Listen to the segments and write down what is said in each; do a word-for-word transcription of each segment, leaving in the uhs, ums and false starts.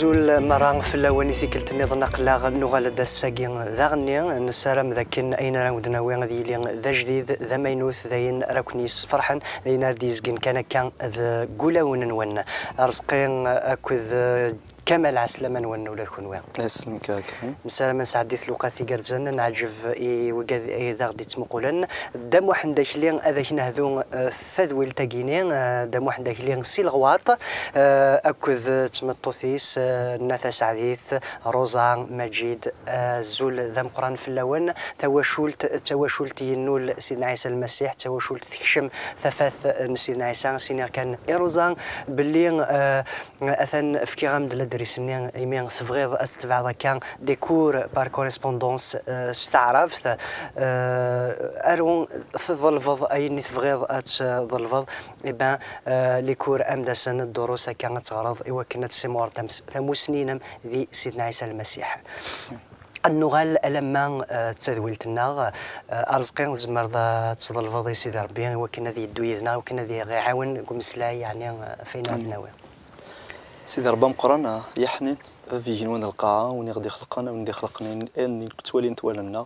Azul merra fell-awen. I tikkelt nniḍen aql-aɣ nuɣal-d ass-agi daɣenni. Nessaram d akken ayen ara wen-d-nawi ad yili d ajdid, d amaynut, d ayen ara ken-yessefṛeḥen, d ayen ara d-yezgin kan akka deg wulawen-nwen. Arezqi akked Kamal, ɛeslama-nwen ula d kenwi. Aslem kan. Nessaram ad nesɛeddi lewqat igerrzen, neɛǧeb i wigad i d aɣ-d-ittmuqulen. Dda Muḥend Akli ad ak-nehdu, eh, tadwilt-agi-ni, eh, Dda Muḥend Akli si Leɣwaṭ, eh, akked tmeṭṭut-is, eh, Nna Taseɛdit, Roza Maǧid. Azul d ameqqran fell-awen. Tawacult d tawacult yennul Sidna Ɛisa Lmasiḥ, d tawacult tekcem tafat n Sidna Ɛisa. Siniɣ kan i Roza belli, eh, atan fkiɣ-am-d ladris-nni, imi tebɣiḍ ad tetbeɛḍ akka des cours par correspondance, eh, s taɛrabt. Eh, aru tḍelbeḍ ayen i tebɣiḍ ad tḍelbeḍ. Eh ben, eh, les cours am d asen ddurus akka ad teɣreḍ i wakken ad tessimɣureḍ tams-, tamussni-inem di Sidna Ɛisa Lmasiḥ. Ad nuɣal alamma, eh, d tadwilt-nneɣ, eh, Arezqi, tzemreḍ ad tḍelbeḍ i Sidi Ṛebbi i wakken ad yeddu yid-neɣ, i wakken ad iɣ-iɛawen deg umeslay, yeɛni, eh, ɣef ayen ara d-nawi. Sidi Ṛebbi ameqqran, a Yaḥnin, a bab igenwan d lqaɛa, win i ɣ-d-ixelqen, a win d-ixelqen ayen, ayen nettwali n wallen-nneɣ,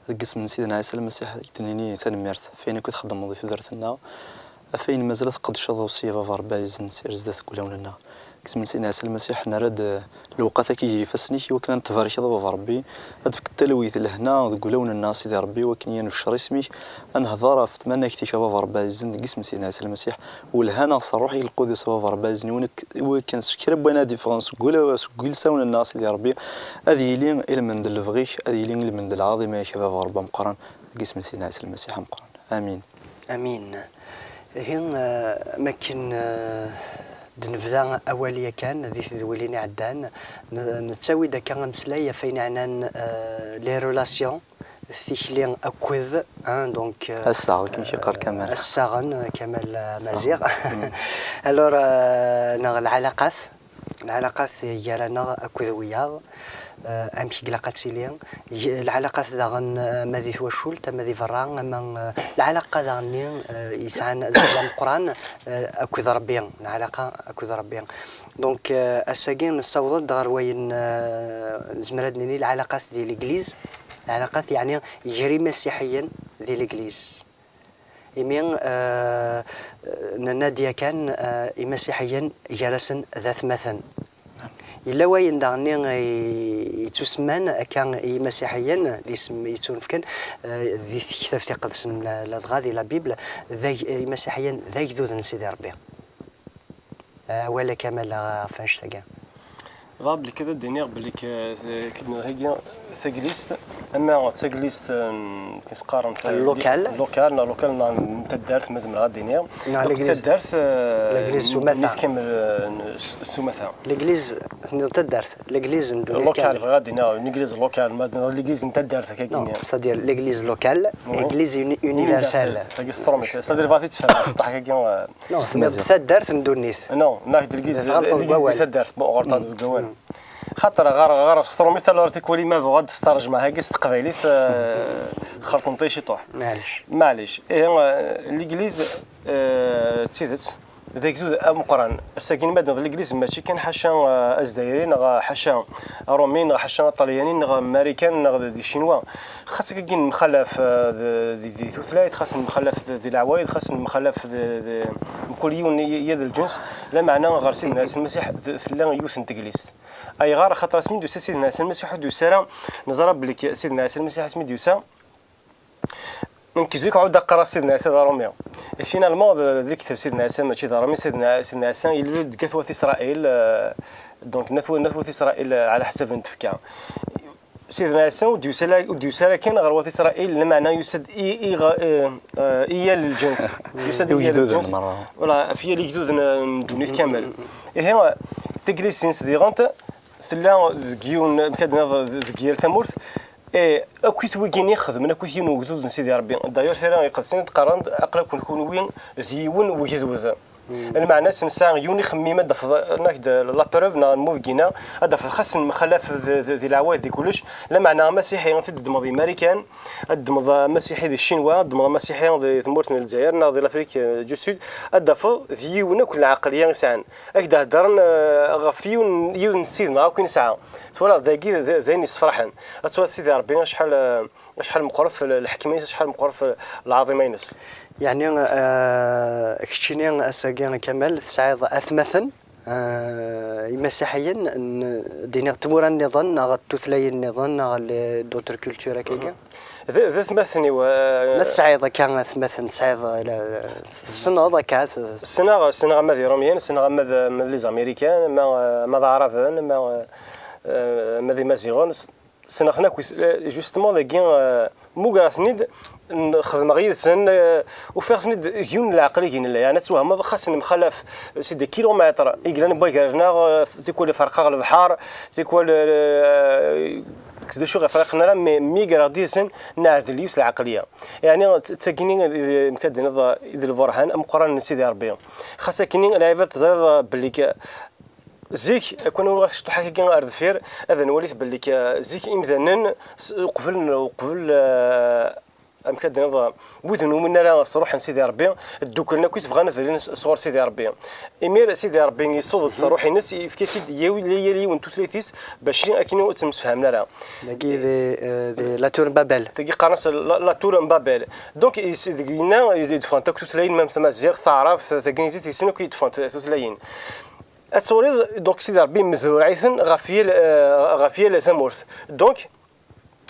deg isem n Sidna Ɛisa Lmasiḥ i k-d-nini tanemmirt ɣef wayen akk i txeddmeḍ di tudert-nneɣ, ɣef wayen mazal ad tqeddceḍ usya, a Baba Ṛebbi ɛzizen, sirz zdat deg wulawen-nneɣ. Deg isem n Sidna Ɛisa Lmasiḥ, nerra-d lewqat-agi gar ifassen-ik, i wakken ad n-tbarkeḍ, a Baba Ṛebbi, ad d-tefkeḍ talwit, lehna deg wulawen-nneɣ, a Sidi Ṛebbi, i wakken ad nefcer isem-ik, ad nehder ɣef tmanegt-ik, a Baba Ṛebbi ɛzizen, deg isem n Sidna Ɛisa Lmasiḥ, welhan-aɣ s Ṛṛuḥ-ik Lqudus, a Baba Ṛebbi ɛzizen, i wan-, i wakken s kra n wayen ad d-iffɣen seg wula-, seg yilsawen-nneɣ, a Sidi Ṛebbi, ad yili ilmend n lebɣi-k, ad yili ilmend n lɛaḍima-k, a Baba Ṛebbi ameqqran, deg isem n Sidna Ɛisa Lmasiḥ ameqqran. Amin. Amin. Ihi, eh, makken, eh, d-nebda awal yakan di tedwilin iɛeddan, n-, nettawi-d akka ameslay ɣef wayen yeɛnan, eh, les relations, tikli akked, hein, donc, eh, assaɣ, akken i k-yeqqar Kamal. Assaɣen, eh, Kamal, eh, Assaɣen. Maziɣ. Mm. Alors, eh, neɣ lɛalaqat, lɛalaqat gar-aneɣ akked wiyaḍ, eh, amek i ilaq ad tili, g-, lɛalaqat daɣen, eh, ama di twacult, ama di berra, ama, eh, lɛalaqa daɣen-nni, eh, yesɛan azal ameqqran, eh, akked Ṛebbi, lɛalaqa akked Ṛebbi. Donc, eh, ass-agi nessaweḍ-d ɣer wayen, eh, nezmer ad nini lɛalaqat di legliz, lɛalaqat yeɛni gar imasiḥiyen di legliz. Imi, eh, nenna-d yakan, eh, imasiḥiyen gar-asen d atmaten. Yella wayen daɣen-nni i, yettusemman akka i yimasiḥiyen, d isem yettunefken, eh, di tektabt iqedsen, la-, ladɣa di la Bible, d ag-, imasiḥiyen d agduden n Sidi Ṛebbi. Eh, awal a Kamal ɣef annect-agi. Dɣa belli kan ad d-iniɣ belli k-, k-, hagi taglizt, ama d taglizt, em, s-qqaren ta-, Local. Local, neɣ local, neɣ n taddart, ma zemreɣ ad d-iniɣ. Neɣ donc l'église. Taddart, eh, L'église s umata. Ddunit kamel, eh, n-, s, s umata. L'église, tenniḍ taddart, l'église n ddunit kamel. Local, bɣiɣ ad d-iniɣ, une église locale, ma d-, l'église n taddart, akka Non, kkini. C'est-à-dire l'église locale, Oui. Église uni-, universelle. Universelle. Tagi s trumit. C'est-à-dire, bɣiɣ ad t-id-sfehmeɣ, ciṭṭaḥ, akka, eh, Non, tenniḍ taddart n ddunit. Non, neɣ d lgis, Tɣelṭeḍ deg wawal. Taddart, bon, ɣelṭeɣ deg wawal. Xaṭer ɣer, ɣer s trumit, alors tikwali ma bɣiɣ ad d-starjmeɣ hagi s teqbaylit, eh, xerṭent-iyi ciṭuḥ. Maɛlic. Maɛlic. Ihi, eh, l'église, eh, d tidet, d agdud ameqqran. Ass-agi ma d-, d l'église mačči kan ḥaca, eh, azdayri, neɣ ḥaca aṛumi, neɣ ḥaca aṭalyani, neɣ amarikan, neɣ d, d ccinwa. Xas akkagi nemxalaf, eh, d, di, di tutlayt, xas nemxalaf d, di leɛwayed, xas nemxalaf d, d, mkul yiwen i, i, i d lǧens, lameɛna ɣer Sidna Ɛisa Lmasiḥ d, tella yiwet n teglizt. Ayɣer? Axaṭer asmi d-yusa Sidna Ɛisa Lmasiḥ ur d-yusa ara, neẓra belli k-, Sidna Ɛisa Lmasiḥ asmi d-yusa, nekk zik ɛuddeɣ qqareɣ Sidna Ɛisa d aṛumi. Et finalement, d, d lekdeb, Sidna Ɛisa mačči d aṛumi, Sidna, Sidna Ɛisa yella deg at wat Isṛayil, eh, donc n at, n at wat Isṛayil, eh, ɛla ḥsab n tfekka. Sidna Ɛisa ur d-yusa la, ur d-yusa ara kan ɣer wat Isṛayil, lameɛna yusa-d i, i, ɣ-, eh, eh, i yal lǧens. Yusa-d i yal lǧens. Voilà, ɣef yal igduden n, n ddunit kamel. Ihi, taglizt-ines diɣen tella deg yiwen, amek ad d-niniḍ, deg yal tamurt. Eh, akkit wigini xedmen akkit yiwen ugdud n Sidi Ṛebbi. D'ailleurs, tira iqedsen i d-qqaren, aql-aken kunwi d yiwen wegdud. Lmeɛna-s nesɛa yiwen ixemmim ad d-tafeḍ, nnak-d la preuve neɣ lmubgina, ad d-tafeḍ xas nemxalaf d, d, di leɛwayed di kullec, lameɛna amasiḥi ad t-id-ddmeḍ i Marikan, ad d-ddmeḍ amasiḥi di Ccinwa, ad d-ddmeḍ amasiḥi di tmurt n Lezzayer neɣ di Lafrik, eh, du Sud, ad d-tafeḍ d yiwen akk lɛeqliya i sɛan. Ad k-d-heddren, eh, ɣef yiwen, yiwen n ssid neɣ akk i nesɛa. Twalaḍ, dagi d, d ayen yessefraḥen. Ad twalaḍ Sidi Ṛebbi acḥal, eh, acḥal meqqret l-, lḥekma-ines, acḥal meqqret lɛaḍima-ines. Yeɛni, eh, keččini ass-agi, Kamal, tesɛiḍ atmaten, eh, imasiḥiyen, n, d-iniɣ tmura nniḍen, neɣ tutlayin nniḍen, neɣ les, d'autres cultures akkagi? D, d atmaten-iw, eh, Ma tesɛiḍ akka atmaten, tesɛiḍ, eh, la, tessneḍ akka, s-, Ssneɣ, ssneɣ ama d Irumyen, ssneɣ ama d, ama d les Américains, ama, ama d Aɛraben, ama, eh, ama d Imaziɣen. Ssneɣ-ten akk, eh, justement, dagi, eh, mugreɣ-ten-id, n-, xedmeɣ yid-sen, eh, ufiɣ-ten-id d yiwen n leɛqel i nella. Yeɛni ad twehmeḍ, xas nemxalaf, c'est des kilomètres i yellan n wagar-nneɣ, eh, tikwal ferqeɣ lebḥer, tikwal, eh, d acu ɣef ferqen ara, mais mi greɣ-d yid-sen, neɛdel yiwet lɛeqliya. Yeɛni, d, d tagini, d, d, mkad-nniḍ, d lburhan ameqqran n Sidi Ṛebbi. Xas akkenni, lɛibad teẓriḍ belli k-, Zik, akken ur ɣas cṭuḥ akkagi ar deffir, ad nwalit belli k-, zik imdanen s-, uqbel, uqbel, eh, amek ad d-niniḍ, wid ur numin ara s ṛṛuḥ n Sidi Ṛebbi, dduklen akk i bɣan ad ilin s-, sɣur Sidi Ṛebbi. Imir Sidi Ṛebbi yessuḍ-d s ṛṛuḥ-ines, yefka-as-id yal, yal yiwen tutlayt-is, bac akken ur ttemsefhamen ara. Dagi di, eh, di la tour n Babel. Tagi qqaren-as la, la tour n Babel. Donc, is-, deg yenna, i d-ffɣent akk tutlayin, même tamaziɣt, taɛrabt, tagnizit, yessen akk i d-ffɣent tutlayin. Ad twaliḍ, donc, Sidi Ṛebbi yemmezrureɛ-iten ɣef yal, eh, ɣef yal tamurt. Donc,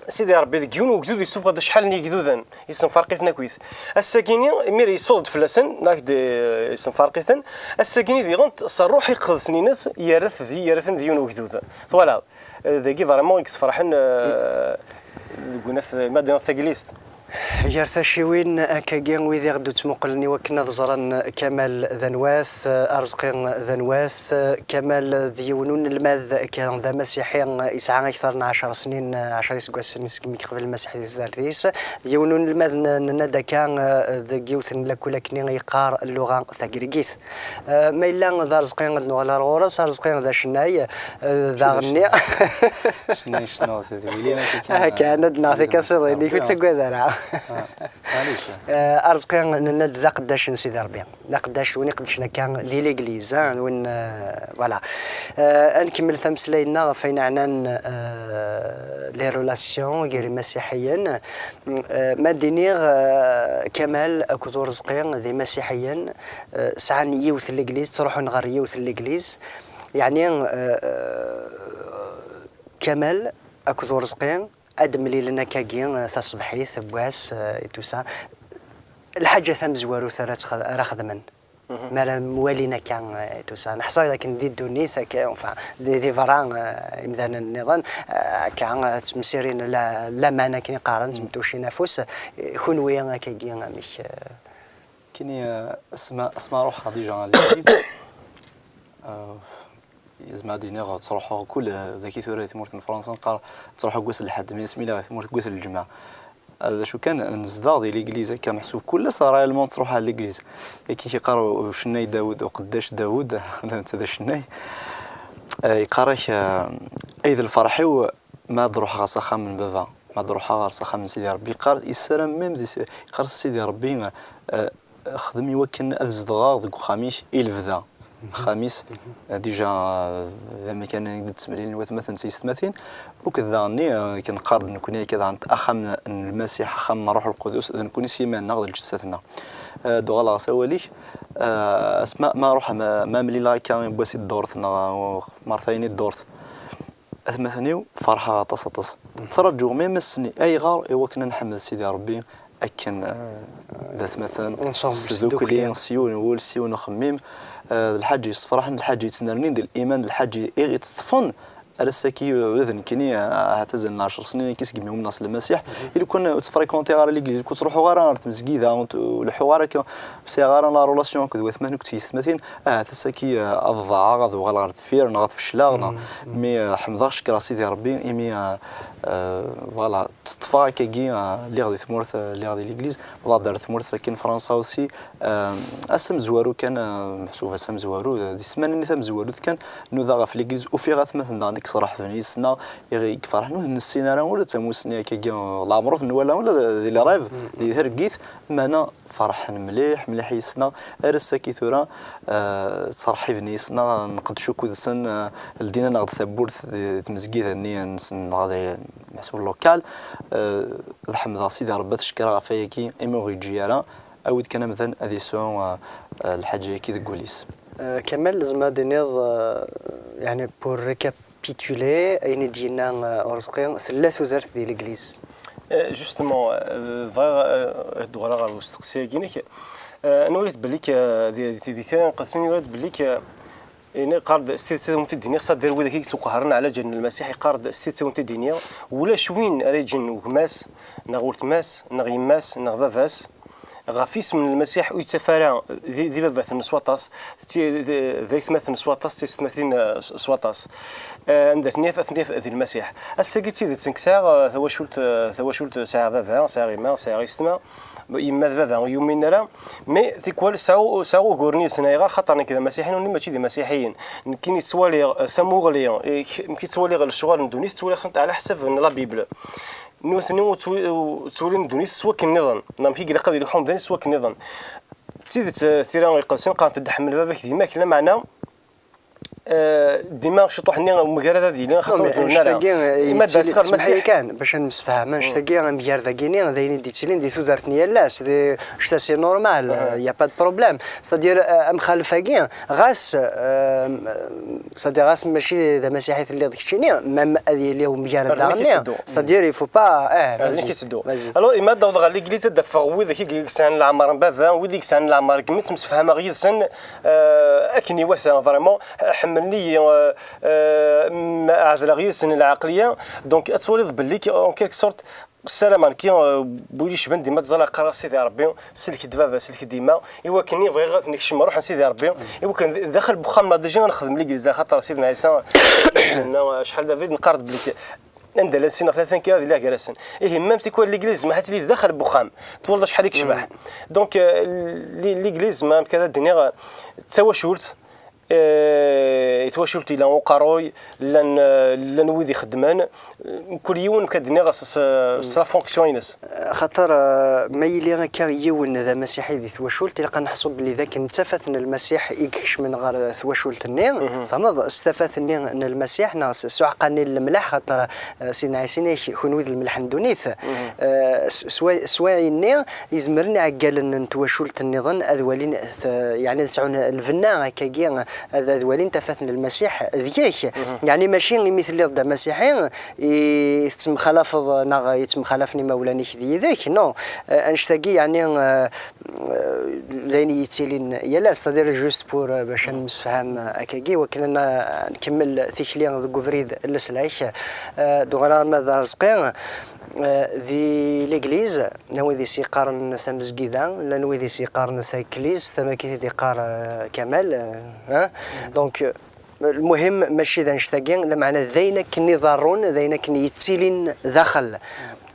Sidi Ṛebbi deg yiwen wegdud yessufeɣ-d acḥal n yegduden, yessenferq-iten akkit. Ass-agi-ni, imir yessuḍ-d fell-asen, neɣ d-, yessenferq-iten, ass-agi-ni diɣen s Ṛṛuḥ Iqedsen-ines yerra-t di, yerra-ten d yiwen wegdud. Twalaḍ? Eh, dagi vraiment i yessefraḥen, eh, deg unat, ma d-iniḍ taglizt. Gar taciwin, akkagi, wid i ɣ-d-ttmuqulen i wakken ad ẓren Kamal d anwa-t, Arezqi d anwa-t. Kamal d yiwen unelmad kan d amasiḥi, yesɛa akteṛ n ɛecṛa snin, ɛecṛa iseggasen segmi yeqbel Lmasiḥ di tudert-is. D yiwen unelmad n, nenna-d akka, deg yiwet n lakul akkenni yeqqar lluɣa tagrigit. Eh, ma yella d Arezqi ad nuɣal ar ɣur-s, Arezqi d acennay, eh, d aɣenni. Acennay, cennuɣ tedwilin akka kan. Ah, kan, ad naɣ tikasiḍin-ik, ur ttaggad ara. Ah, maɛlic. Eh, Arezqi, nenna-d d aqeddac n Sidi Ṛebbi. D aqeddac, win iqeddcen akka di l'église, hein, win, eh, voilà. Eh, ad nkemmel tameslayt-nneɣ ɣef wayen ɛnan, eh, les relations gar imasiḥiyen. Eh, ma d-iniɣ, eh, Kamal akked Urezqi d imasiḥiyen, eh, sɛan yiwet n legliz, ttruḥun ɣer yiwet n legliz. Yeɛni, eh, eh, Kamal akked Urezqi ad d-mlilen akkagi, eh, taṣebḥit n wass, eh, et tout ça. Lḥaǧa tamezwarut ara tx-, ara xedmen. Mi ara mwalin akka, eh, et tout ça. Neḥṣa dakken di ddunit, akka, enfin, di, di berra, eh, imdanen nniḍen, eh, akka, eh, ttmesirin la-, laman akken i qqaren, ttmetucin afus, eh, kunwi akkagi, amek, eh? Kini, eh, asma, asma ruḥeɣ déjà ɣer l'église, eh, yezmer ad iniɣ ttruḥuɣ kul, eh, dagi tura di tmurt n Fransa, nqar ttruḥuɣ deg wass n lḥedd, mais asmi lliɣ di tmurt deg wass n lǧemɛa. Ah, d acu kan, nezdeɣ di l'église akka, meḥsub kul ass réellement ttruḥuɣ ɣer l'église. Akken i k-yeqqar ucennay Dawed, uqeddac Dawed, netta d acennay. Eh, yeqqar-ak, eh, ay d lferḥ-iw ma ad ruḥeɣ s axxam n baba, ma ad ruḥeɣ ɣer s axxam n Sidi Ṛebbi. Yeqqar, yessaram même di s-, yeqqar s Sidi Ṛebbi, eh, xdem i wakken ad zedɣeɣ deg uxxam-ik i lebda. Axxam-is, eh, déjà, eh, d amakan i d-ttemlilin watmaten d tiyessetmatin, akked daɣenni, eh, akken qqar-d nekkni akka daɣen axxam n Lmasiḥ, axxam n Ṛṛuḥ Lqudus, d nekkni s yiman-nneɣ, d lǧessat-nneɣ. Eh, ad uɣaleɣ s awal-ik, eh, asma, ma ruḥeɣ, ma, ma mlileɣ akka n wass i ddurt, neɣ, eh, mertayen i ddurt, atmaten-iw, ferḥeɣ aṭas, aṭas. Ttraǧuɣ même ass-nni. Ayɣer? I wakken ad nḥemmed Sidi Ṛebbi akken, eh, d atmaten, s tdukli, s yiwen wul, s yiwen uxemmim. Eh, d lḥaǧa yessefraḥen, d lḥaǧa yettnernin di liman, d lḥaǧa i ɣ-iteṭṭfen Ar ass-agi, ula d nekkini, ahat azal n ɛecr snin akka segmi umneɣ s Lmasiḥ, i lukan ur ttfrikuntiɣ ara l'église, ur ttruḥuɣ ara ɣer tmezgida, ur tt-, ur leḥḥuɣ ara akka, ur sɛiɣ ara la relation akked watmaten akked tyessetmatin, ahat ass-agi, ad ḍaɛeɣ, ad uɣaleɣ ɣer deffir, neɣ ad fecleɣ, neɣ, mi, eh, ḥemdeɣ, cekkreɣ Sidi Ṛebbi, imi, eh, eh, voilà, tteṭṭfeɣ akkagi, eh, lliɣ di tmurt, eh, lliɣ di l'église, wwḍeɣ-d ar tmurt akin Fransa aussi, eh, ass amezwaru kan, eh, meḥsub ass amezwaru, eh, di ssmana-nni tamezwarut kan, nudaɣ ɣef l'église, ufiɣ atmaten daɣen i yesraḥben yis-neɣ, i ɣ-, i iferḥen, ur ten-nessin ara, ula d tamussni akkagi, eh, leɛmer ur ten-nwala, ula d, di les rêves, di targit, meɛna ferḥen mliḥ, mliḥ yis-neɣ, ar ass-agi tura, eh, ttṛeḥḥiben yis-neɣ, nqeddec akked-sen, eh, ldin-aneɣ-d tawwurt di, di tmezgida-nni-nsen, neɣ di, meḥsub local, eh, ad ḥemdeɣ Sidi Ṛebbi, ad t-cekkreɣ ɣef wayagi, imi ur ɣ-yeǧǧi ara, awi-d kan amdan ad yesɛu, eh, eh, lḥaǧa-agi deg wul-is. Eh, Kamal, tzemreḍ ad d-tiniḍ, eh, yeɛni, pour récapituler ayen i d-yenna, eh, Urezqi, tella tudert di l'église? Eh, justement, eh, bɣiɣ, eh, ad d-uɣaleɣ ɣer usteqsi-agi-inek. Eh, ad nwali belli k, eh, di, di, di Tira Iqedsen, nwali belli k, eh, ini, yeqqar-d, s tidet ad awen-t-id-iniɣ, c'est-à-dire wid-agi i yettweqharen ɛla ǧal n Lmasiḥ, yeqqar-d, s tidet ad awen-t-id-iniɣ, ulac win ara yeǧǧen gma-s, neɣ weltma-s, neɣ yemma-s, neɣ baba-s, ɣef yisem n Lmasiḥ ur yettaf ara d, d ibabaten s waṭas, d ti-, d, d aytmaten s waṭas, d tiyessetmatin, eh, s, s waṭas. Eh, anda ten-yaf, ad ten-yaf di Lmasiḥ. Ass-agi d tidet, nekk sɛiɣ, eh, tawacult, eh, tawacult, sɛiɣ baba, sɛiɣ yemma, sɛiɣ yessetma, yemma d baba ur yuminen ara, mais tikwal sɛiɣ, sɛiɣ uguren yid-sen. Ayɣer? Xaṭer nekk d amasiḥi, nutni mačči d imasiḥiyen. Nekkini ttwaliɣ, eh, tamuɣli, eh, k-, nekk ttwaliɣ lecɣal n ddunit, ttwaliɣ-tent ɛla ḥsab n la Bible. Nutni ur ttwi-, ur ttwalin ddunit s wakken nniḍen. Neɣ amek i ilaq ad ileḥḥu umdan s wakken nniḍen. D tidet, eh, Tira Iqedsen qqarent-d ḥemmel baba-k d yemma-k, lameɛna, eh, dima ciṭuḥ-nni umgarad ad yili, axaṭer ur d-nnun ara. Annect-agi, eh, ma d-as ɣer Lmasiḥ kan, bac ad nemsefham, annect-agi, amgarad-agi-nni, d ayen i d-yettilin di tudert n yal ass, d, c'est normal, eh, y a pas de problème. C'est-à-dire, eh, amxalef-agi, ɣas, eh, c'est-à-dire, ɣas mačči d amasiḥi telliḍ keččini, même ad yili umgarad daɣen-nni, c'est-à-dire, il faut pas, eh, vas-y, vas-y. Alors, imi ad d-awḍeɣ ɣer l'église, ad d-afeɣ wid i yesɛan leɛmer n baba, wid i yesɛan leɛmer n yemma, ttemsefhameɣ yid-sen, eh, akken iwata, vraiment, ḥemmlen-iyi, eh, eh, m-, ɛedleɣ yid-sen lɛeqliya. Donc, ad twaliḍ belli, en quelque sorte, ssarameɣ nekki, eh, wid icban dima tẓalla qqareɣ Sidi Ṛebbi, sellek-d baba, sellek-d yemma, i wakken i bɣiɣ ad ten-ikcem ṛuḥ n Sidi Ṛebbi, i wakken d-, daxel n wexxam-nneɣ déjà ad nexdem l'église, axaṭer Sidna Ɛisa, acḥal d abrid neqqar-d belli anda llan sin neɣ tlata nekk ad iliɣ gar-asen. Ihi, même tikwal l'église, ma ḥatt tili daxel n wexxam, twalaḍ acḥal i yecbeḥ. Donc, eh, l-, l'église, ma amek ad d-iniɣ, d tawacult, eh, i twacult yella uqerruy, llan, eh, llan wid ixeddmen, eh, mkul yiwen, amek ad d-iniɣ, s, s, s la fonction-ines. Xaṭer, eh, ma yili akka yiwen d amasiḥi di twacult, ilaq ad neḥṣu belli d akken d tafat n Lmasiḥ i ikecmen ɣer twacult-nni. Tfehmeḍ? S tafat-nni n Lmasiḥ, neɣ s, s uɛeqqa-nni n lemleḥ, xaṭer, eh, Sidna Ɛisa yenna-k, kunwi d lemleḥ n ddunit. Eh, s, s wa-, s wayen-nni, izemren iɛeggalen n twacult nniḍen ad walin, t-, yeɛni ad sɛun lbenna akkagi, ad, ad walin tafat n Lmasiḥ deg-k. Yeɛni mačči imi telliḍ d amasiḥi i tettemxalafeḍ neɣ yettemxalafen imawlan-ik d yid-k, non. Eh, annect-agi, yeɛni, eh, eh, d ayen yettilin yal ass, c'est-à-dire juste pour, eh, bac ad nemsefham, eh, akkagi, wakken ad n-, nkemmel tikli deg ubrid n leslak. Eh, d-uɣaleɣ arma d Arezqi, eh, di l'église, llan wid i s-yeqqaren tamezgida, llan wid i s-yeqqaren taklizt, am akken i d-yeqqar, eh, Kamal, eh, hein? Donc, eh, lmuhim, mačči d annect-agi, lameɛna d ayen akken iḍerrun, d ayen akken yettilin daxel.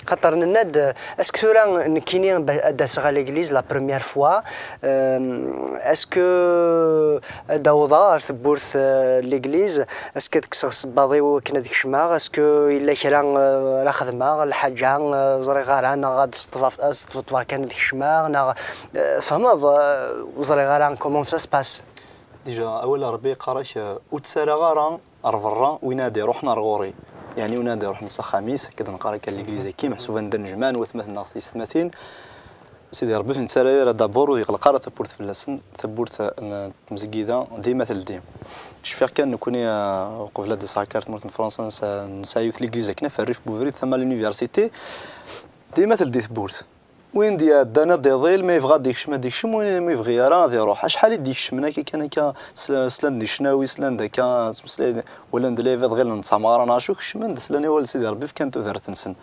Xaṭer nenna-d, est-ce que tura nekkini ba-, ad d-aseɣ à l'église la première fois, euh, est-ce que ad awḍeɣ ɣer tewwurt, euh, n l'église, est-ce que ad kkseɣ ssebbaḍ-iw akken ad kecmeɣ, est-ce que yella kra, euh, ara xedmeɣ, lḥaǧa, euh, ur ẓriɣ ara, neɣ ad sṭebṭbeɣ, ad sṭebṭbeɣ kan ad kecmeɣ, neɣ, euh, tfehmeḍ, euh, ur ẓriɣ ara comment ça se passe. Déjà, awal n Ṛebbi yeqqar-ak, euh, ur ttarra ara ar berra win ad iṛuḥen ar ɣur-i. Yeɛni win ad iṛuḥen s axxam-is, akka d-neqqar akka n l'église-agi, meḥsub anda nejmaɛen watmaten neɣ tiyessetmatin, Sidi Ṛebbi ur ten-yettarra ara d'abord, ur yeɣleq ara tawwurt fell-asen, tawwurt n tmezgida dima teldi. Cfiɣ kan nekkni, euh, uqbel ad d-aseɣ akka ar tmurt n Fransa, nesɛa, nesɛa yiwet l'église akken ɣef rrif n ubrid, tama n l'université, dima teldi tewwurt. Win d-iɛeddan ad d-iḍil, ma yebɣa ad d-ikcem, ad d-ikcem, win ma yebɣi ara ad iruḥ. Acḥal i d-ikecmen akka kan akka, sla-, slan-d di ccnawi, slan-d akka, ttmeslayen, walan-d live, ɣilen d tameɣra neɣ acu, kecmen-d, slan i wawal n Sidi Ṛebbi, fkan tudert-nsen.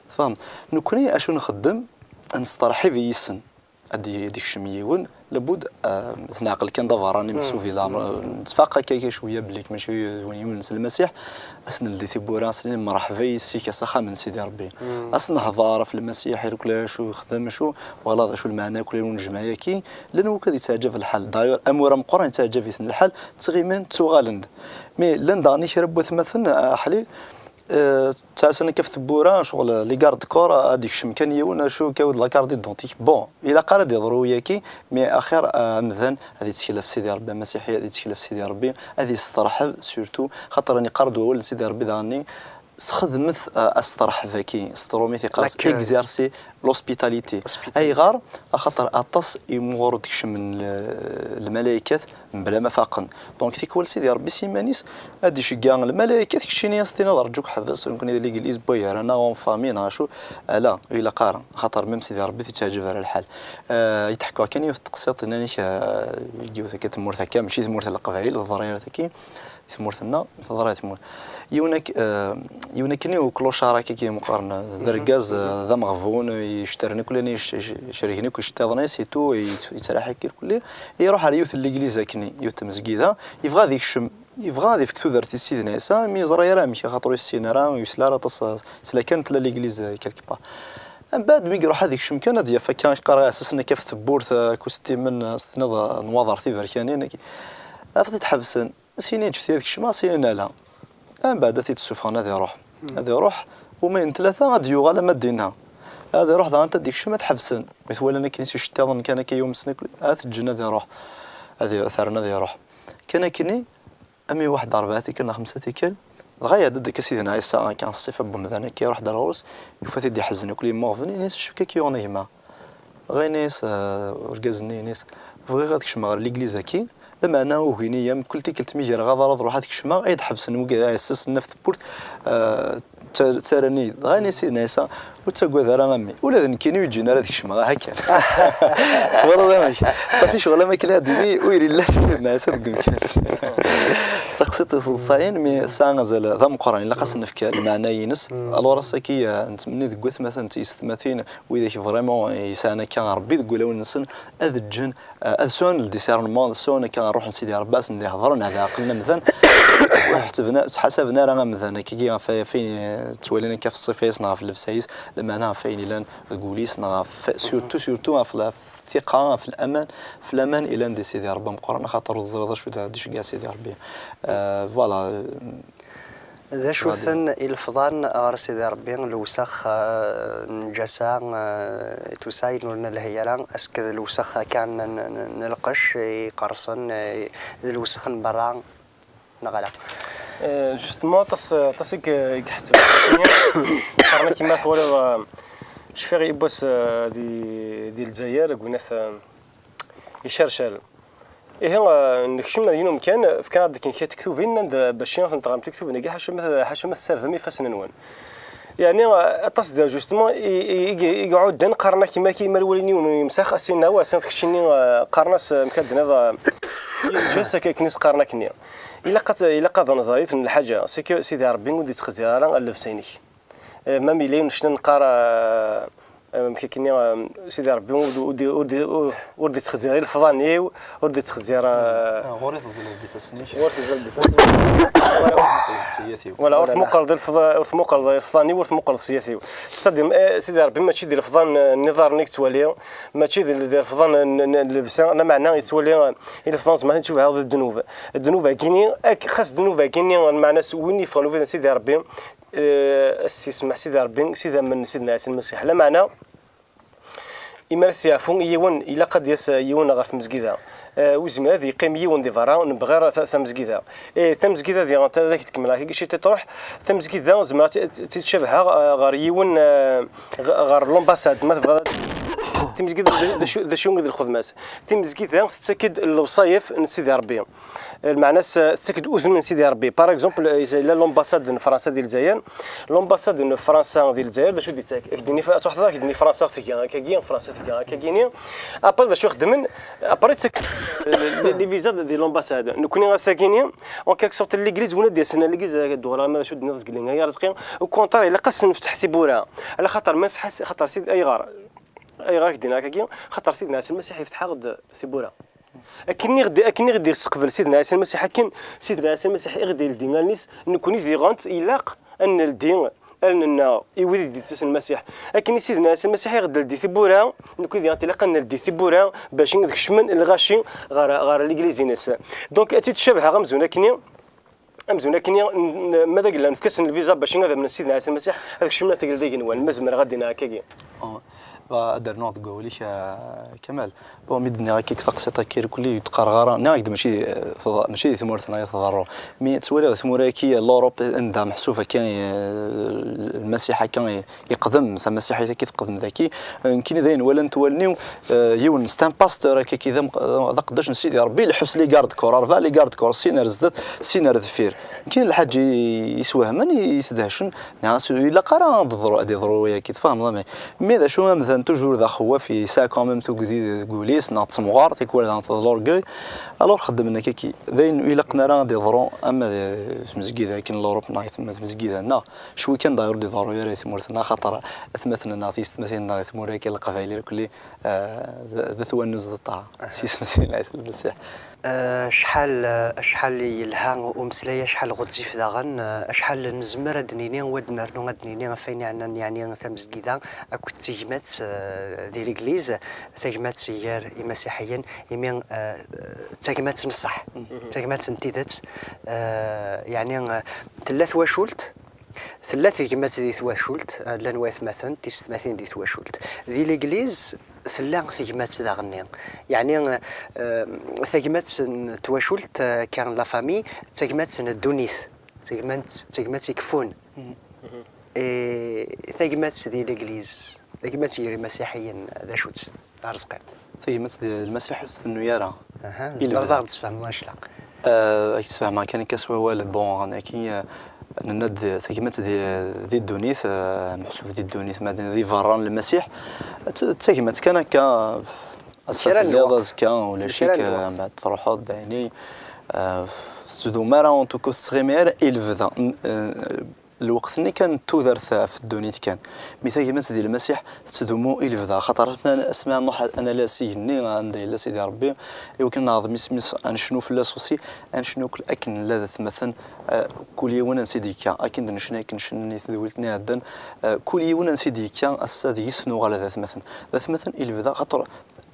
Tfehmeḍ? Nekkni acu nxeddem? Ad nesteṛḥib yis-sen. Ad d-, ad d-ikcem yiwen, labud, ah, ad t-neɛqel kan d abeṛṛani, mesubi leɛmer, nettfaq akka, akka cwiya belli mačči d win yumnen s Lmasiḥ, ad s-neldi tiwwura, ad s-nini mṛeḥba yis-k, a s axxam n Sidi Ṛebbi. Ad s-nehḍer ɣef Lmasiḥ, irkel acu yexdem, acu, wala d acu lmeɛna akk ur nejmeɛ yaki. Llan wakk ad yettaɛǧab lḥal. D'ailleurs, amur ameqqran yettaɛǧab-iten lḥal, ttɣimin, ttuɣalen-d. Mais llan daɣen kra n watmaten, ah, aḥlil, eh, ttaɛsen akka ɣef tewwura, ccɣel, les gardes du corps, ad d-ikcem kan yiwen, acu, kawi-d la carte d'identité. Bon, ilaq ara d-iḍru yaki, mais axir, ah, amdan ad yettkel ɣef Sidi Ṛebbi, amasiḥi ad yettkel ɣef Sidi Ṛebbi, ad yesteṛḥeb, surtout, xaṭer iqqar-d wawal n Sidi Ṛebbi daɣen-nni, sxedmet, ah, asteṛḥeb-agi, s tṛumit iqqar-as, l'accueil, exercez l'hospitalité. Hospitalité. Ayɣer? Axaṭer aṭas i wuɣur d-kecmen l-, lmalaykat mebla ma faqen. Donc, tikwal Sidi Ṛebbi s yiman-is ad d-iceggeɛ lmalaykat, keččini ad s-tiniḍ rǧu-k ḥbes, nekkni d l'église, wway-aɣ neɣ en famille neɣ acu, ala, ur ilaq ara, axaṭer même Sidi Ṛebbi ur t-yettaɛǧab ara lḥal. Ah, i d-ḥkuɣ kan yiwet n teqsiṭ, nnan-ak, ah, deg yiwet akka tmurt akka, mačči tmurt n Leqbayel, teḍra-yas tagi, i tmurt-nneɣ, teḍra i tmurt. Yiwen ak-, eh, yiwen akkenni uklucar akka i meqqaren, d argaz, eh, d ameɣbun, yectaren akk, llan yec-, yec-, cergen akk iceṭṭiḍen-is, et tout, yett-, yettraḥ akka irkelli. Iruḥ ar yiwet n legliz akkenni, yiwet n tmezgida, yebɣa ad ikcem, yebɣa ad ifk tudert i Sidna Ɛisa, mi yeẓra ara amek, axaṭer ur yessin ara, ur yesla ara aṭas, yesla kan tella legliz, eh, quelque part. Mbeɛd mi iruḥ ad ikcem kan, ad yaf akka, iqqar iɛessasen akka ɣef tewwurt, eh, kustimen, eh, s tniḍ, eh, nwaḍer tiberkanin, ad t-id-ḥebsen. Syin ǧǧet-iyi ad kecmeɣ, syin ala. Mbeɛd ad t-id-ssufɣen ad iruḥ. Ad iruḥ, uma n tlata ad d-yuɣal ama d dinna. Ad iruḥ daɣen ad d-ikcem, ad t-ḥebsen. Mi t-walan akken s iceṭṭiḍen kan akka yumsen akk, ad t-ǧǧen ad iruḥ. Ad i-, ad t-rren ad iruḥ. Kan akkenni, am i waḥed rebɛa tikkal neɣ xemsa tikkal, dɣa iɛedda-d akka Sidna Ɛisa, akka ṣṣifa n wemdan akka, iruḥ-d ar ɣur-s, yufa-t-id iḥezzen akk, yemmuɣben, ini-as: "Acu akka k-yuɣen a gma?" Dɣa ini-as, eh, urgaz-nni, ini-as: "Bɣiɣ ad kecmeɣ ɣer ligliz-agi, lameɛna ugin-iyi, mkul tikkelt mi greɣ aḍar ad ruḥeɣ ad kecmeɣ, ay d-ḥebsen wigi iɛessasen ɣef tewwurt, eh, ttar-, ttarran-iyi-d." Dɣa ini-as Sidna Ɛisa: "Ur ttaggad ara a mmi, ula d nekkini ur yi-ǧǧin ara ad kecmeɣ, aha kan." Twalaḍ amek? Safi ccɣel am akken ad d-ini, ur yelli ara Sidna Ɛisa deg umkan. D taqsiṭ iseḍsayen, mi tesɛa azal d ameqqran, ilaq ad s-nefk lmeɛna-ines. Alors ass-agi, eh, nettmenni deg watmaten d tyessetmatin, widak vraiment yesɛan akka Ṛebbi deg wulawen-nsen, ad ǧǧen, eh, ad sɛun le discernement, ad sɛun akka ṛṛuḥ n Sidi Ṛebbi, ad sen-d-ihedṛen, ad ɛeqlen amdan. Ur ḥettben, ur ttḥasaben ara amdan akkagi ɣef, ɣef ayen, eh, ttwalin akka ɣef ṣṣifa-is neɣ ɣef llebsa-is, lameɛna ɣef ayen yellan deg wul-is neɣ ɣef, surtout, surtout ɣef la, ɣef ttiqa, ɣef laman, ɣef laman yellan di Sidi Ṛebbi ameqqran, axaṭer ur teẓriḍ acu d, d-iceggeɛ Sidi Ṛebbi. Eh, voilà. D acu-ten ilefḍan ɣer Sidi Ṛebbi, lewsex, eh, n lǧasa, eh, tusayin ur nelhi ara, asked lewsex akka n, n, n, n lqecc iqersen, eh, d lewsex n berra, neɣ ala? Eh, justement, aṭas, aṭas i i iḥettben. Qqaren-ak, ma twaliḍ, eh, cfiɣ yiwwas, eh, di, di Lezzayer, deg winat, eh, icercal. Ihi, eh, nekcem ar yiwen umkan, fkan-aɣ-d akken kra tektubin, nnan-d, eh, bac ad tent-tɣerm tektubin-agi, ḥaca ma, ḥaca ma tessardem ifassen-nwen. Yeɛni, eh, aṭas d justement i, i, i, i iɛudden, qqaren-ak, ma ki, ma walin yiwen yemsax, asin-, awa, asin-, keččini, eh, qqaren-as, eh, mkadden-iḍ, eh, yeǧǧa-s akka akken i s-qqaren akkenni. Ilaq ad, ilaq ad nẓer yiwet n lḥaǧa, c'est que Sidi Ṛebbi ur d-ittxezzir ara llebsa-inek. Eh, ma yella yiwen ccna neqqar, eh, eh, amek akkenni, eh, Sidi Ṛebbi ur d-, ur d-, ur d-, ur, ur d-ittxezzir ilefḍan-iw, ur d-ittxezzir, eh, Ah, ɣur-i teẓẓleḍ-d ifassen-ik. Ɣur-i teẓẓleḍ-d ifassen-ik. Ur tmuqleḍ s iyat-iw. Voilà, ur tmuqleḍ ilefḍ-, ur tmuqleḍ ilefḍan-iw, ur tmuqleḍ s iyat-iw. C'est-à-dire, eh, Sidi Ṛebbi mačči d ilefḍan, eh, n iḍarren i yettwali, mačči d, d ilefḍan n, n, n llebsa, lameɛna yettwali, eh, ilefḍan zemreɣ ad tt-cebheɣ d ddnub. Ddnub-agi-ni, ak-, xas ddnub-agi-ni, lmeɛna-s win yeffɣen ubrid n Sidi Ṛebbi, eh, ad s-yesmeḥ Sidi Ṛebbi s idammen n Sidna Ɛisa Lmasiḥ. Lameɛna, imi ara s-yeɛfu yiwen, ilaq ad d-yas yiwen ɣer tmezgida. Eh, ur yezmir ad yeqqim yiwen di berra, nebɣi ara ta-, tamezgida. Eh, tamezgida diɣen, ta-, ad ak-d-kemmleɣ, akka ciṭ i truḥ. Tamezgida, zemreɣ ad tt-, ad tt-, ad tt-id-cabheɣ, eh, ɣer yiwen, eh, ɣ-, ɣer l'ambassade, ma tebɣiḍ ad Timezgida d, d acu, d acu i d lxedma-s? Timezgida tettak-d lewṣayef n Sidi Ṛebbi. Lmeɛna-s, tettak-d udem n Sidi Ṛebbi. Par exemple, yella l'ambassade n Fransa di Lezzayer. L'ambassade n Fransa di Lezzayer, d acu d-ittak? Ad k-d-ini, ad truḥeḍ, ad k-d-ini Fransa tga akkagi, Fransa tga akkagini. Après, d acu xedmen? Après, ttak les visas di l'ambassade. Nekni ass-agini, en quelque sorte, l'église, win ad d-yasen, l'église, ad d-uɣaleɣ, ma d acu d-nniḍ zgelli, ay Arezqi. Au contraire, ilaq ad s-nefteḥ tiwwura. Ala xaṭer ma nefteḥ, xaṭer Sidi, ayɣer? Ayɣer i k-d-nniɣ akkagi? Xaṭer Sidna Ɛisa Lmasiḥ yefteḥ-aɣ-d tiwwura. Akken i ɣ-d-, akken i ɣ-d-iseqbel Sidna Ɛisa Lmasiḥ, akken Sidna Ɛisa Lmasiḥ i ɣ-d-ildi allen-is, nekkni diɣen ilaq ad neldi allen-nneɣ i wid i d-yettasen Lmasiḥ. Akken i Sidna Ɛisa Lmasiḥ i ɣ-d-ildi tiwwura, nekkni diɣen ilaq ad neldi tiwwura bac ad kecmen lɣaci ɣer, ɣer legliz-ines. Donc, ad tt-id-cabḥeɣ amzun akkenni, amzun akkenni, n-, n-, ma d agella nefk-asen lviza bac ad amnen Sidna Ɛisa Lmasiḥ, ad kecmen ar tagelda igenwan, ma zemreɣ ad d-iniɣ akkagi. Oh, ad d-rnuɣ deg wawal-ik, a Kamal. Bon, mi d-nniɣ akka deg taqsiṭ akka irkelli, ur d-qqareɣ ara, nniɣ-ak-d mačči, eh, teḍ-, mačči di tmurt-nneɣ i teḍerru. Mi ttwaliɣ tamura-agi, l'Europe, anda meḥsub akka, eh, Lmasiḥ akka, eh, yeqdem, tamasiḥit akka teqdem daki. Eh, nekkini d ayen walant wallen-iw, eh, yiwen, c'est un pasteur akka, d am-, d aqeddac n Sidi Ṛebbi, ileḥḥu s les gardes-corps, arba les gardes-corps, sin ar zdat, sin ar deffir. Nekkini lḥaǧa i, i yeswehmen, i yesdehcen, nniɣ-as, ur ilaq ara ad d-teḍru, ad d-yeḍru wayagi, tfehmeḍ, ama. Mais d acu, amdan toujours d axewwaf, yesɛa quand même tugdi deg wul-is, neɣ d temɣer, tikwal daɣen d l'orgueil. Alors xeddmen akka-ki. D ayen ur ilaqen ara ad d-yeḍru, ama d tmezgida akken l'Europe neɣ tmezgida-nneɣ. Cwi kan d'ailleurs ur d-iḍerru ara i tmurt-nneɣ, axaṭer atmaten-nneɣ, tiyessetmatin-nneɣ, i tmura akken Leqbayel irkelli, eh, d, d at wannuz d ṭṭaɛa. S yisem Sidna Ɛisa Lmasiḥ. Eh, acḥal, eh, acḥal yelha umeslay, acḥal ɣezzif daɣen, eh, acḥal nezmer ad d-nini, u ad d-nernu ad d-nini ɣef wayen yeɛnan, yeɛni, tamezgida akked tegmat, eh, di l'église, tagmat gar imasiḥiyen, imi, eh, d tagmat n ṣṣeḥ, d tagmat n tidet, eh, yeɛni, eh, tella twacult, tella tegmat di twacult, eh, llan waytmaten, tisetmatin di twacult. Di l'église, tella tegmat daɣenni. Yeɛni, eh, tagmat n twacult, eh, kan la famille, d tagmat n ddunit, tagmat, tagmat ikeffun. Eh, tagmat di l'église, tagmat gar imasiḥiyen, d acu-tt? Arezqi. Tagmat di Lmasiḥ ur tfennu ara. Aha, i lebda. Tzemreḍ ad aɣ-d-tesfehmeḍ annect-a? Eh, ad k-sfehmeɣ kan akka s wawal, bon, nekki, eh, nenna-d tagmat di, di ddunit, eh, meḥsub di ddunit, ma d, di berra n Lmasiḥ, d, d tagmat kan akka, ass-a telliḍ, azekka ulac-ik, eh, mbeɛd truḥeḍ, d ayen i, eh, tettdum ara, en tout cas, ur tettɣimi ara i lebda. N-, eh, Lweqt-nni kan n tudert ɣef ddunit kan. Mi tagmat di Lmasiḥ tettdumu i lebda, axaṭer asmi, asmi ad nruḥ ad nali s igenni anda yella Sidi Ṛebbi, i wakken ad neɛḍem isem-is, ad necnu fell-as aussi, ad necnu akk akken nella d atmaten, eh, kul yiwen ansi d-yekka. Akken d-necna, akken ncen i tedwilt-nni iɛeddan, eh, kul yiwen ansi d-yekka, ass-a deg-s nuɣal d atmaten. D atmaten i lebda, axaṭer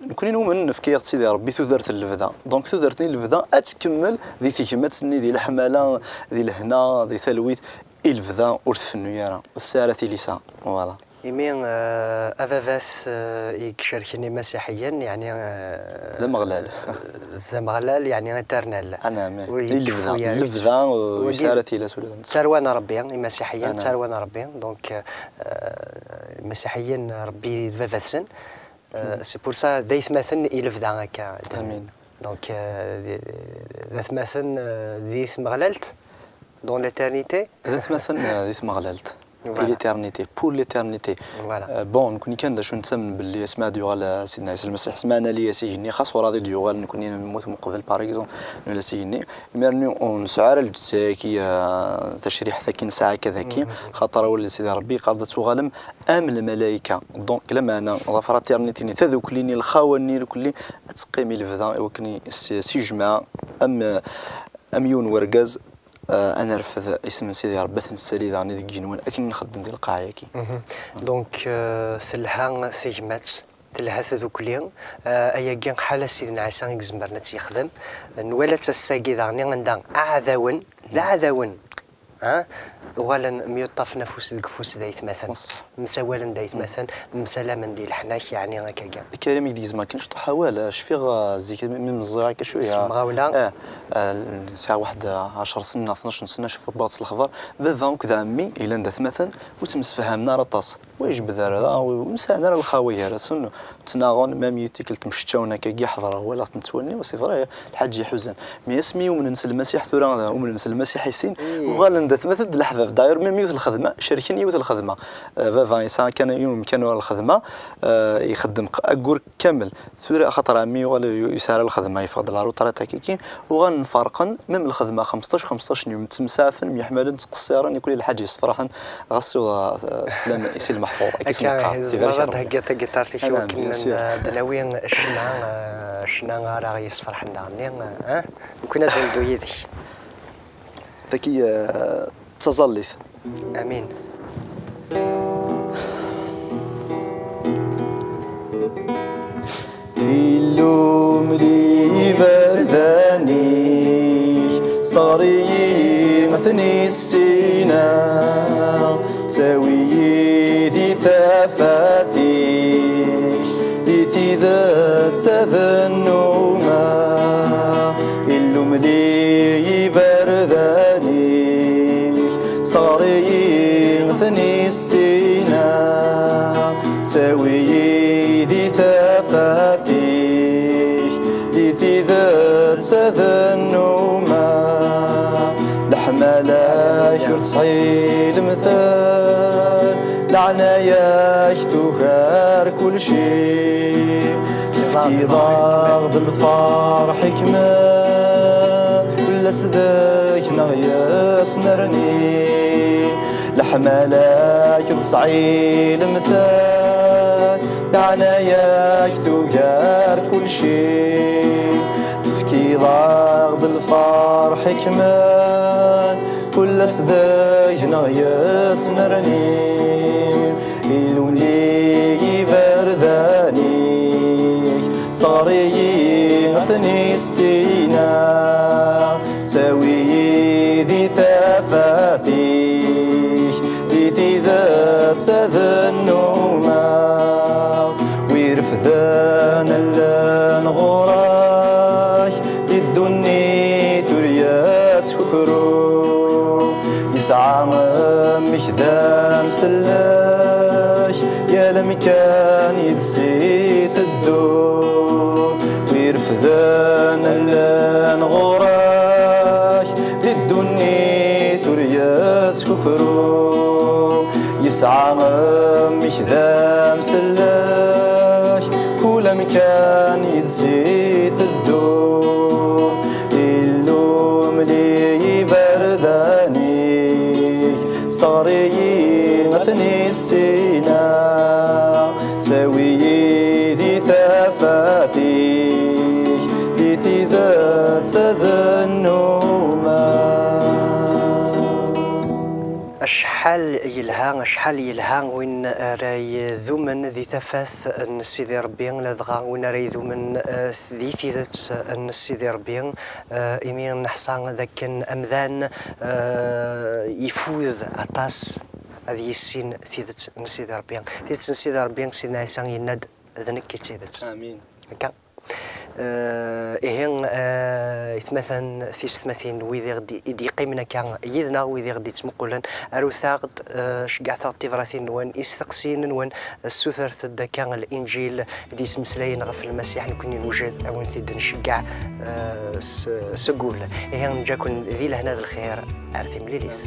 nekkni numen nefka-yaɣ-d Sidi Ṛebbi tudert n lebda. Donc tudert-nni n lebda ad tkemmel di tegmat-nni, di leḥmala, di lehna, di talwit. I lebda ur tfennu ara, ur tesɛi ara tilisa. Voilà. Imi, eh, ababat, eh, i icerken imasiḥiyen, yeɛni, eh, d Ameɣlal. D Ameɣlal, yeɛni éternel. Anɛam, ih. Ur i lebda, ikeffu ara. Lebda, eh, ur yesɛi ara tilisa ula d netta. D tarwa n Ṛebbi, imasiḥiyen, d tarwa n Ṛebbi. Donc, eh, imasiḥiyen, Ṛebbi d baba-tsen. Euh, c'est pour ça, d aytmaten i lebda akka. Amin. Donc, euh, d, d atmaten, euh, di tmeɣlalt, dans l'éternité. D atmaten, euh, di tmeɣlalt. Voilà. Et l'éternité, pour l'éternité. Voilà. Euh, bon, nekkni kan d acu nettamen belli asmi ad d-yuɣal, euh, Sidna Ɛisa Lmasiḥ, asmi ad nali s igenni, xas ur ad d-yuɣal, nekkni nemmut meqbel, par exemple, nali s igenni. Imir-nni ur nesɛi ara lǧetta-agi, euh, tacriḥt-agi nesɛa akka dagi, xaṭer awal n Sidi Ṛebbi yeqqar-d ad tuɣalem am lmalayka. Donc, lameɛna, la fraternité-nni, tadukli-nni, lxawa-nni, irkelli, ad teqqim i lebda, i wakken i s-, s ijmaɛ, am, am yiwen wergaz, euh, ad nerfed isem n Sidi Ṛebbi, ad t-nessali daɣen i deg igenwan, akken i nxeddem di lqaɛa-agi. Donc, euh, telha tegmat, telha tdukli, euh, ayagi ḥala Sidna Ɛisa i izemren ad tt-yexdem. Nwala-tt ass-agi daɣen anda aɛdawen, d aɛdawen, ah, Uɣalen myuṭṭafen afus deg ufus d aytmaten. Msawalen d aytmaten, msalamen di leḥnak, yeɛni akkagi. Karim i k-d-gezmeɣ kan cṭuḥ awal, cfiɣ zik mi meẓẓiɣ akka cwiya. S lemɣawla. Sɛiɣ waḥed ɛecṛ snin neɣ tnac snin, cfiɣ wwiɣ-d s lexbar. Baba akked ɛemmi yellan d atmaten, ur ttemsefhamen ara aṭas. Ur yejbed ara da, ur sɛin ara lxawa gar-asen, ttnaɣen, même yiwet tikkelt mceččawen akkagi, ḥeḍreɣ walaɣ-ten ttwalni, c'est vrai, lḥaǧa iḥuzan. Mais asmi umnen s Lmasiḥ tura, umnen s Lmasiḥ i sin, uɣalen d atmaten d leḥbab. D'ailleurs, même yiwet lxedma, cerken yiwet lxedma. Baba yesɛa kan yiwen umkan ur lxedma, ixeddem aggur kamel. Tura axaṭer ɛemmi yuɣal ur yesɛi ara lxedma, yeffeɣ-d la retraite akkagi, uɣalen ferqen, même lxedma xemsṭac xemsṭac n yum, ttemsaɛfen, myeḥmalen, ttqeṣṣiren, ikuli lḥaǧa yessefraḥen, ɣas siweḍ sslam i Si Lmeḥfuḍ, akka i s-neqqar, tibrik. Tzemreḍ ad d-theggiḍ tagiṭart-ik i wakken ad d-nawi ccna, ccna ara ɣ-yessefraḥen daɣenni, nekkni ad neddu yid-k. Tagi d taẓallit. Amin. Illu mel iberdan-ik, sɣer-iyi ad ten-issineɣ, ttawi-yi di tafat-ik, di tidet ad nnumeɣ. Illu mel iberdan-ik, sɣer-iyi ad ten-issineɣ, ttawi-yi di tafat-ik, di tidet ad nnumeɣ. Leḥmala-k ur tesɛi lemtel, leɛnaya-k tugar kulci. Tefkiḍ-aɣ-d lferḥ ikmen, kul ass deg-neɣ yettnerni. Leḥmala-k ur tesɛi lemtel, leɛnaya-k tugar kulci. Tefkiḍ-aɣ-d lferḥ ikmen, kul ass deg-neɣ yettnerni. Illu mel iberdan-ik, sɣer-iyi ad ten-issineɣ, ttawi-yi di tafat-ik, di tidet ad nnumeɣ. Wi refden allen ɣur-k, di ddunit ur yettkukru. Yesɛa amek d amsellek, yal amkan yid-s iteddu. Wi refden allen ɣur-k, di ddunit ur yettkukru. Yesɛa amek d amsellek, kul amkan yid-s iteddu. Illu mel iberdan-ik, sɣer-iyi ad ten-issineɣ, ttawi-yi di tafat-ik, di tidet ad nnumeɣ. Acḥal yelha, acḥal yelha win ara idumen di tafat n Sidi Ṛebbi, ladɣa win ara idumen, eh, di tidet n Sidi Ṛebbi, eh, imi neḥṣa d akken amdan, eh, ifud aṭas ad yissin tidet n Sidi Ṛebbi. Tidet n Sidi Ṛebbi, Sidna Ɛisa yenna-d, "D nekk i d tidet." Amin. Akka. Eh, ihi, eh, aytmaten, tisetmatin, wid i ɣ-d-, i d-yeqqimen akka yid-neɣ, wid i ɣ-d-yettmuqulen, arut-aɣ-d, eh, ceggɛet-aɣ-d tibratin-nwen, isteqsiyen-nwen, ssutret-d akka Linǧil d-yettmeslayen ɣef Lmasiḥ, nekkni newjed a wen-t-id-nceggeɛ, eh, s, s ggul. Ihi, neǧǧa-ken di lehna d lxir, ar timlilit.